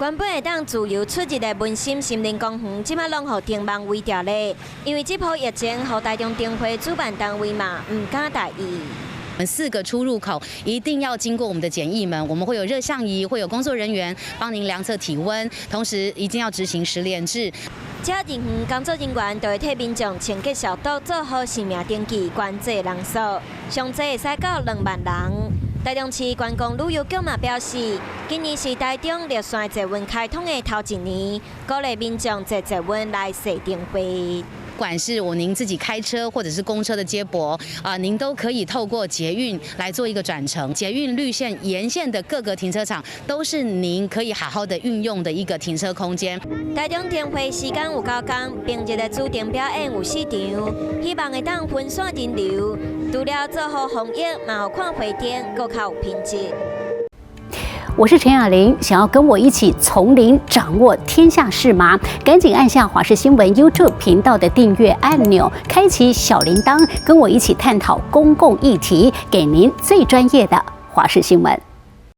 原本會當自由出入的文心森林公園，這擺攏予燈網圍牢咧。因為這波疫情，予台中燈會主辦單位嘛毋敢大意。我們四個出入口一定要經過我們的檢疫門，我們會有熱像儀，會有工作人員幫您量測體溫，同時一定要執行實聯制。這人員工作人員就會替民眾清潔消毒，做好實名登記，管制人數，上濟會使到2萬人。台中市觀光旅遊局嘛表示，今年是台中綠線捷運開通的頭一年，鼓勵民眾坐捷運來踅燈會。不管是我您自己開車或者是公車的接駁啊，您都可以透過捷運來做一個轉乘。捷運綠線沿線的各個停車場都是您可以好好的運用的一個停車空間。台中燈會時間有九工，平日的主燈表演有四場，希望會當分散人流。除了做好防疫，嘛予看花燈閣較有品質。我是陳雅玲，想要跟我一起從零掌握天下事嗎？趕緊按下華視新聞 YouTube 頻道的訂閱按鈕，開啟小鈴鐺，跟我一起探討公共議題，給您最專業的華視新聞。